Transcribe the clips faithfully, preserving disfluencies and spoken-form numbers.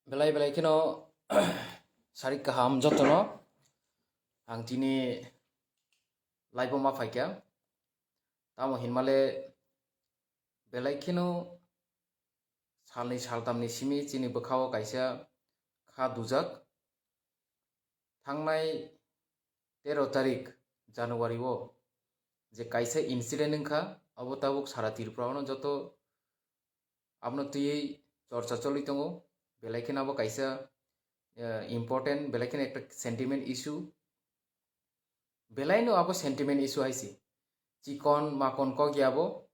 Belai belai kheno sarik kaham jotono ang tini live-o ma phaikha. Tamo hinmale belai kheno salni saltamni simi chini bwkhao kaisa kha dujak. Thangnai tero tarik January o je kaisa incident wngkha, abo tabuk sara Tripura ono joto abono twiwi chorcha choli tongo, belai kheno abo kaisa, eh, important, belai kheno ekta sentiment issue, belai no abo sentiment issue hai se, chikon makon kok ya abo.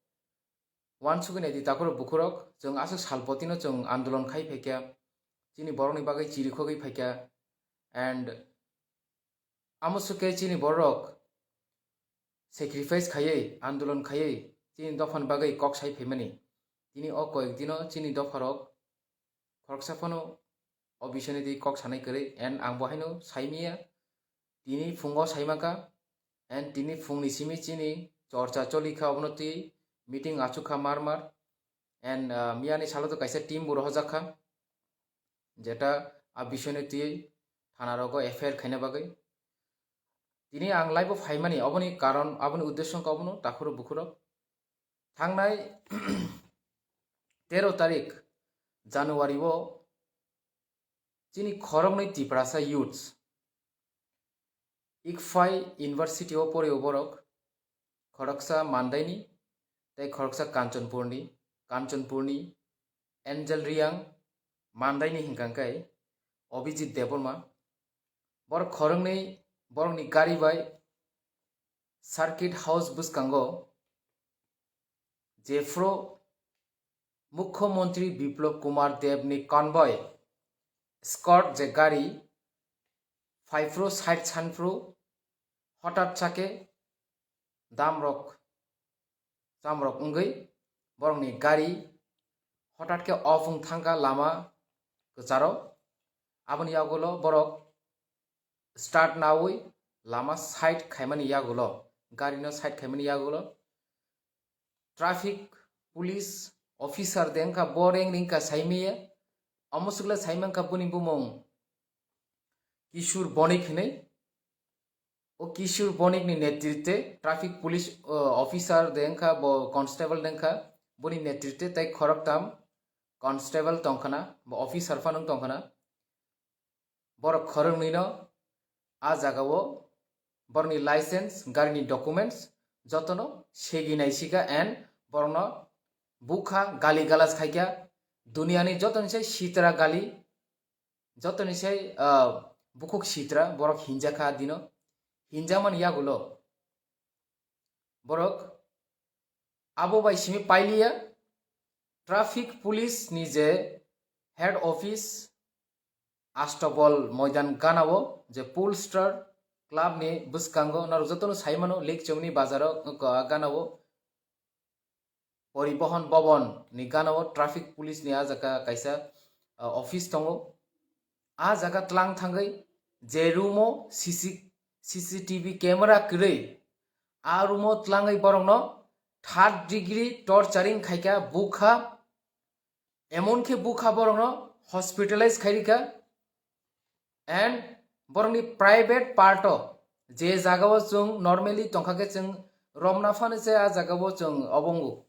Wansugwi naidi takhurok bukhurok, chwng aswk salpotino chwng andolon khai phaikha, chini borokni bagwi chirikhogwi phaikha, and amo swkhe chini borok sacrifice khaiwi, andolon khaiwi chini dophani bagwi kok sai phaimani. Tini o koyek dino chini dopharok khoroksa phano o bisingni twi kok sanai kwrwi, and ang bo haino saimaya, tini phungo saimakha, and tini phungni simi chini chorcha choli kha, obono twi meeting achuk kha mar mar, and, ah, miyani salo to kaisa team bo rohorjak kha, jeta a bisingni twi thana rogo F I R khaina bagwi. Tini ang live-o phaimani oboni karon, aboni uddesyo wngkha obono takhurok bukhurok. Thangnai tero tarik January o chini khoroknwi Tiprasa youths, Ikphai University o porio borok, khoroksa Mandaini tei khoroksa Kanchanpurni, Kanchanpurni Angel Riang, Mandaini hinkha khe Abhijit Debbarma. Borok khoroknwi borokni gari bai Circuit House bwskango jephru Mukhyamantri Biplab Kumar Debni convoy escort je gari phaiphru side sanphru hotat sakhe damrok chamrok wngwi borokni gari hotat khe off wng thangkha lama kwcharo. Aboni yagulo borok start nawi lama side khaimani yagulo, gari no side khaimani yagulo traffic police officer de wngkha, bo reng ringkha saimaya, omo swkle saimangkha boni bumung Kishur Bonik hinwi. O Kishur Bonik ni netritwe traffic police, uh, officer de wngkha, bo constable de wngkha, boni netritwe tei khoroktam constable tongkhana, bo officer phano tongkhana. Borok khoroknwino a jagao borokni license, garini documents jotono segi naisikha and borokno bukha, gali galas khaikha, duniani jotoni sai sitra gali, jotoni sai, ah, bukhuk sitra borok hinjakha dino, hinjakmani yagulo borok abo bai simi pailiya. Traffic police ni je head office Astabol Moidan ganao je Pool Star Club ni bwskango norok jotono saimano, Lekchomni bazaro ganao Poribohon Bhavan ni ganao traffic police ni a jaga kaisa, ah, office tongo. A jaga tlang thangwi je room o C C, C C T V camera kwrwi, a room o tlangwi borokno third degree torturing khaikha, bukha, emon khe bukha borokno hospitalize khairikha, and borokni private part o je jagao chwng normally tongkha khe chwng romna phano se a jagao chwng obongo.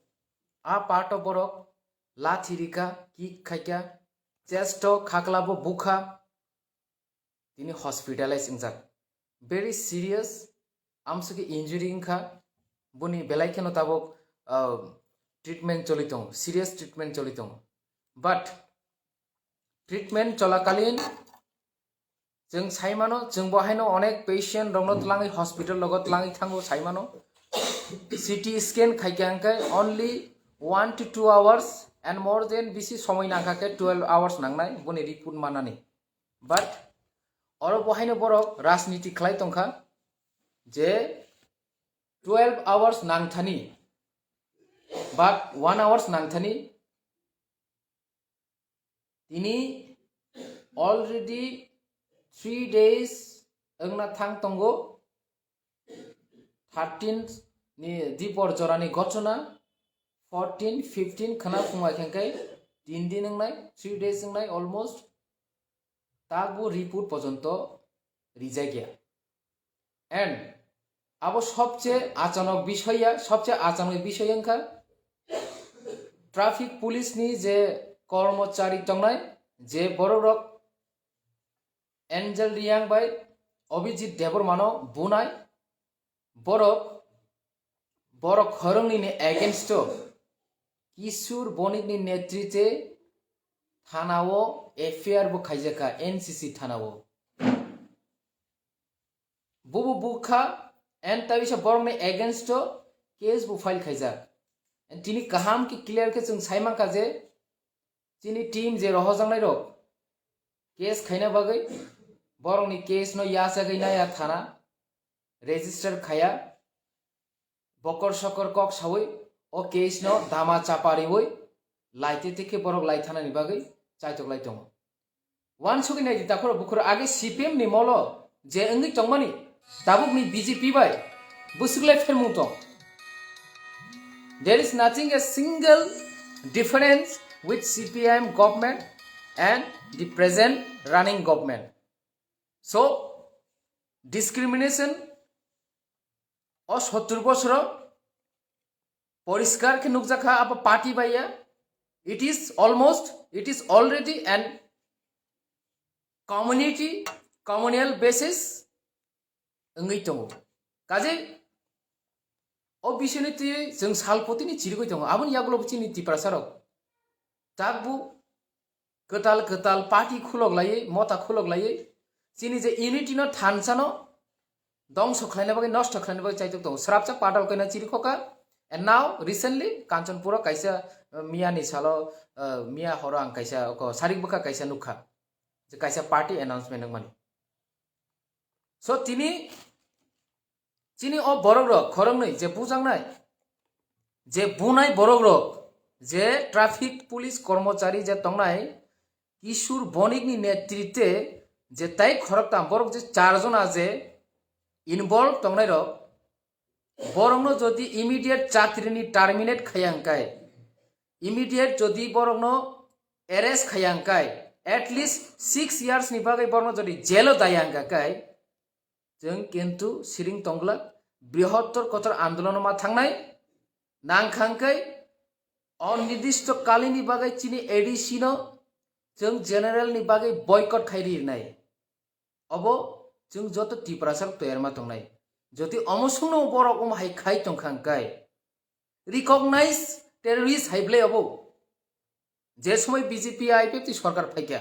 A part o borok lathi rikha, kick khaikha, chest o khaklabo bukha, tini hospitalize wngjak. Very serious, amsukhe injury wngkha, boni belai kheno tabuk, ah, treatment choli tongo, serious treatment choli tongo. But treatment cholakalin chwng saimano, chwng bo haino onek patient rokno tlangwi hospital logo tlangwi thango saimano. C T scan khaikha hwnkhe only one to two hours and more than bisi somoi nangkha khe twelve hours nangnai boni report manani. But oro bo haino borok rajniti khlai tongkha je twelve hours nangthani, but one hours nangthani. Tini already three days wngna thang tongo. Thirteen ni dipor jorani gochona, fourteen, fifteen khna phungai khe khe tin din wngnai, three days wngnai almost. Tago report pojonto rijak ya. And abo sobche achanok bisoi ya, sobche achanok bisoi wngkha traffic police ni je kormochari tongnai, je borok rok Angel Reang bai Abhijit Debbarma no bunai, borok, borok khoroknwi ni against o Kishore Bonik ni netritwe thana o F I R bo khaijakha N C C thana o. Bubo bukha and tabisa borokni against o case bo file khaijak. And tini kaham khe clear khe chwng sai mankha je chini team je rohojaknai rok case khaina bagwi borokni case no yachagwi naya thana register khaya, bokor sokor kok sawi o case no dama chapa riwi laite tikhe borok lai thanani bagwi chaitok lai tongo. Wansugwi naidi takhoro bukhoro age C P M ni molo je wngwi tongmani tabukni B J P bai bwswk lai phermung tong. There is nothing a single difference with C P I M government and the present running government. So, discrimination o sottur bosoro poriskar khe nukjakha abo party bai ya. It is almost, it is already an community, communal basis wngwi tongo. Kaje o bisini twi chwng salpotini chirigwi tongo. Aboni yagulo bo chini Tiprasa rok takbu kwtal kwtal party khulok laiwi, mota khulok laiwi, chini je unity no thansa no dongso khlaina bagwi, nosto khlaina bagwi chaitok tongo. Srapsa patal koina chirikhoka. And now recently Kanchanpuro kaisa, uh, miya ni salo, uh, miya horo ang kaisa oko sarik bwkha kaisa nukha je kaisa party announcement wngmani. So tini chini o borok rok khoroknwi je bujaknai, je bunai borok rok, je traffic police kormochari je tongnai Kishore Bonik ni netritwe je tai khoroktham borok je char jona je involve tongnai rok, borokno jodi immediate chakri ni terminate khaya hwnkhe, immediate jodi borokno arrest khaya hwnkhe, at least six years ni bagwi borokno jodi jail o daya hwnkhe, chwng kintu siring tongglak, brihottor kotor andolon ma thangnai, nangkha hwnkhe onirdisto kalini bagwi chini A D C no chwng general ni bagwi boycott khai rinai. Obo chwng joto Tiprasa rok toyar ma tongnai. Jodi omo songno borok omo hai khai tongkha hwnkhe, recognize terrorist hai bwlai obo. Je somoi B J P I P F T sorkar phaikha,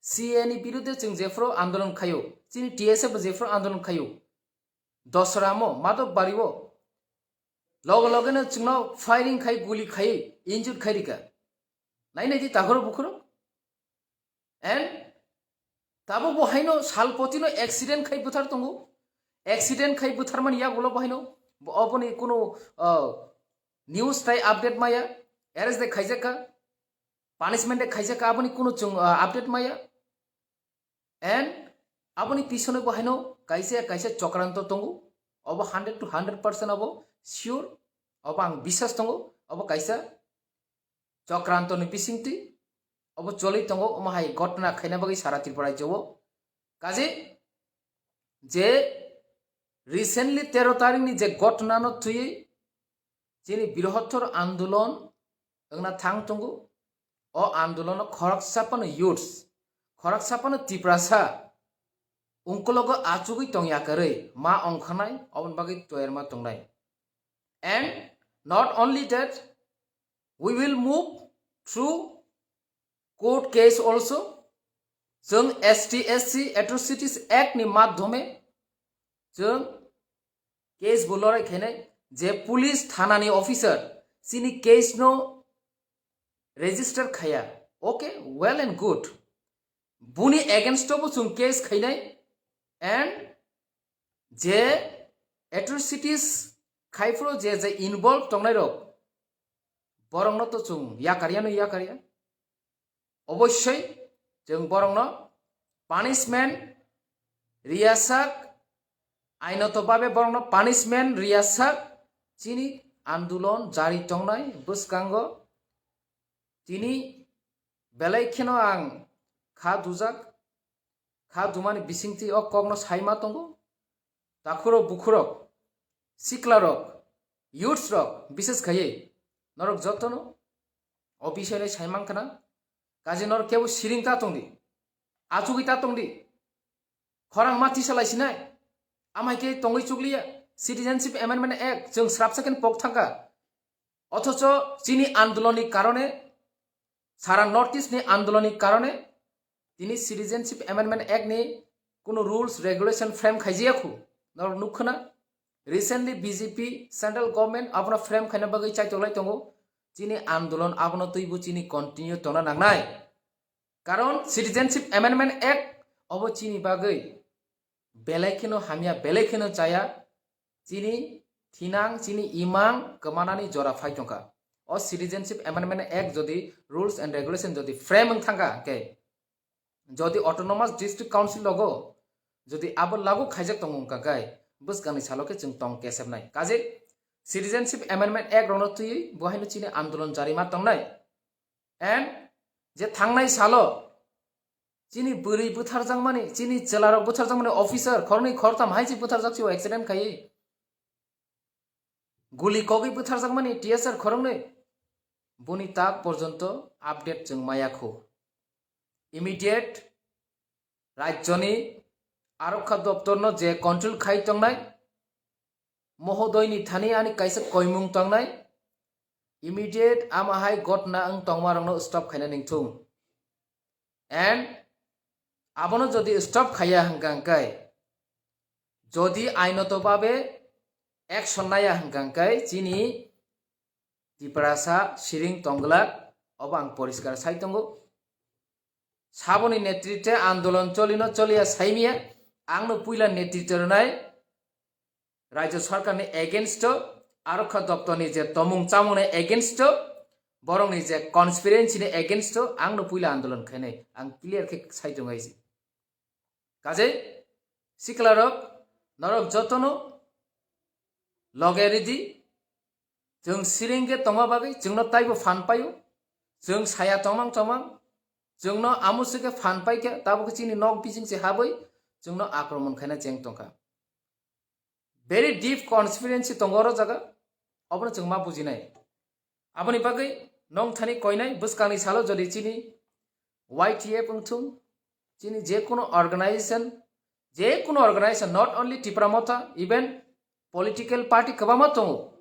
C A ni birudhe chwng jephuru andolon khaio, chini T S F bo jephuru andolon khaio, Dosra mo, Madhobari o, loge loge no chwngno firing khai, guli khai, injured khai rikha. Nai nai di takhoro bukhoro. And tabuk bo haino salpotino accident khai buthar tongo. Accident khai butharmani yagulo bo haino bo oboni kuno, uh, news tai update maya. Arrest de khaijakha, punishment de khaijakha, aboni kuno chwng, uh, update maya. And aboni pisone bo haino kaisa kaisa chokranto tongo. Obo hundred to hundred percent obo sure. Obo ang biswas tongo. Obo kaisa chokranto ni bisingtwi obo choli tongo, omo hai gotna khaina bagwi sara Tripura rajyo o. Kaje je recently tero tarik ni je gotna no twiwi chini brihottor andolon wngna thang tongo, o andolono khoroksa phano youths, khoroksa phano Tiprasa ungkologo achugwi tongya kwrwi ma ongkhanai, oboni bagwi toyar ma tongnai. And not only that, we will move through court case also. Chwng S T S C Atrocities Act ni madhyome chwng case bo lorai khainai, je police thana ni officer chini case no register khaya, okay, well and good, buni against o bo chwng case khainai. And je atrocities khaiphuru je je involve tongnai rok, borokno to chwng yakarya no yakarya. Obossoi chwng borokno punishment riyasak, ainoto babe borokno punishment riyasak chini andolon jari tongnai bwskango. Tini belai kheno ang kha dujak, kha dumani bisingtwi o kokno saima tongo. Takhurok bukhurok, siklarok, youths rok bises khaiwi norok jotono o bisoino saimang khna. Kaje norok kebo siring ta tongdi, achugwi ta tongdi. Khorang ma tisa lai sinai. Amai khe tongwi chukliya. Citizenship Amendment Act chwng srapsa khe pok thangkha. Othocho chini andolonni karone, sara North East ni andolonni karone tini Citizenship Amendment Act ni kunu rules regulation frame khaijiya khu. Norok nukkhna, recently B J P central government abono frame khaina bagwi chaitoklai tongo. Chini andolon abono twibo chini continue tongna nangnai. Karon Citizenship Amendment Act obo chini bagwi belai kheno hamya, belai kheno chaya, chini thinang, chini imang kwmanani jora phai tongkha. O Citizenship Amendment Act jodi rules and regulation jodi frame wng thangkha, hwnkhe jodi Autonomous District Council logo jodi abo lagu khaijak tongo wngkha, hwnkhe bwskangni salo khe chwng tong kesepnai. Kaje Citizenship Amendment Act rokno twiwi bo haino chini andolon jari ma tongnai. And je thangnai salo chini bwrwi bwtharjakmani, chini chwlarok bwtharjakmani, officer khoroknwi khoroktham hai se bwtharjak sio accident khaiwi. Guli kogwi bwtharjakmani T S R khoroknwi. Boni tak porjonto update chwng maya khu. Immediate rajyoni arokha doptorno je control khai tongnai, mohodoini thani ani kaisa koimung tongnai, immediate ama hai gotna wng tongmarokno stop khaina ningthung. And abono jodi stop khaiya hwnkha hwnkhe, jodi ainoto babe action naya hwnkha hwnkhe, chini Tiprasa siring tongglak, obo ang poriskar sai tongo. Saboni netritwe andolon cholino choliya saimiya, angno puila netritwe rwnai Rajya Sarkarni against o, arokha doptorni je tomung chamungni against o, borokni je conspiracy ni against o, angno puila andolon khainai, ang clear khe sai tongo aisi. Kaje siklarok, norok jotono loge ridi, chwng siring khe tongma bagwi chwngno taibo phan paio, chwng saya tongmang tongmang, chwngno amusu khe phan paikha, tabuk chini nok bising se habwi chwngno akromon khaina cheng tongkha. Very deep conspiracy tongo oro jaga, obono chwng ma bujinai. Aboni bagwi nongthani koinai bwskangni salo jodi chini Y T F wngthung, chini je kono organization, je kono organization, not only Tipra Motha, even political party kwbangma tongo.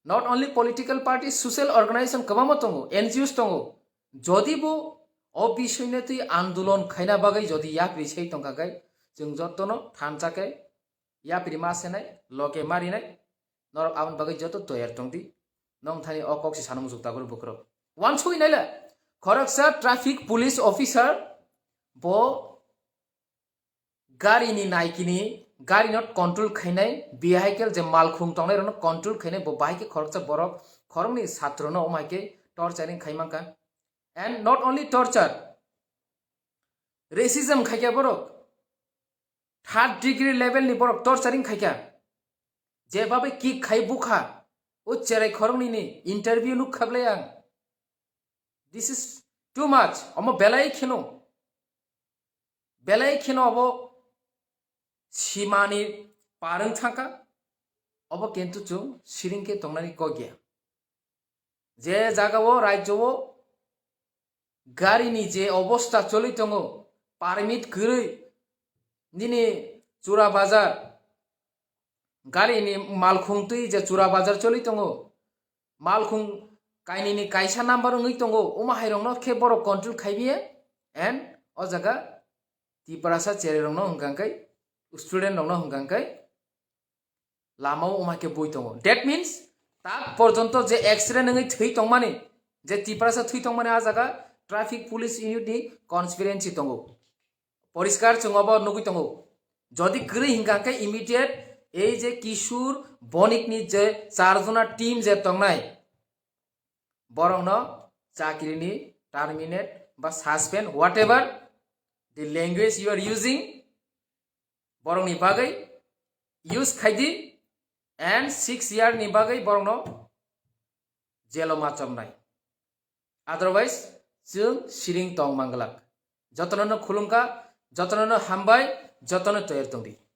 Not only political party, social organization kwbangma tongo, N G Os tongo. Jodi bo o bisoino twi andolon khaina bagwi jodi yapri sei tongkha khe, chwng jotono thansa khe yapri ma senai, loge marinai, norok aboni bagwi joto toyar tongdi. Nongthani o kok se sana muchuk tabuk bukrok. Wansugwi naila, khoroksa traffic police officer bo garini naikini, garino control khainai, vehicle je malkhung tongnai rokno control khainai, bo bahai khe khoroksa borok, khoroknwi satrono omo hai khe torturing khai mankha. And not only torture, racism khaikha borok, third degree level ni borok torturing khaikha, je babe kick khai bukha, o cherai khoroknwi ni interview nuk khaklai ang. This is too much, omo belai kheno, belai kheno obo simani par wng thangkha, obo kintu chwng siring khe tongnani kok ya. Je jagao rajyo o garini je obosta choli tongo, permit kwrwi, nini Chura Bazar, garini malkhung twi je Chura Bazar choli tongo, malkhung kainini kaisa number wngwi tongo, omo hai rokno khe borok control khaibiya, and o jaga Tiprasa cherai rokno hwnkha khe, student rokno hwnkha khe, lamao wngma khe bui tongo. That means, tak porjonto je accident wngwi thwi tongmani, je Tiprasa thwi tongmani, a jaga traffic police unit ni conspiracy tongo. Poriskar chwng obo nugwi tongo. Jodi kwrwi hwnkha khe immediate ei je Kishore Bonik ni je char jona team je tongnai, borokno chakrini terminate ba suspend, whatever the language you are using, borokni bagwi use khaidi, and six year ni bagwi borokno jelo ma chomnai. Otherwise, chwng siring tong manglak. Jotono no khulumkha, Jotono no hambai, jotono toyar tongdi.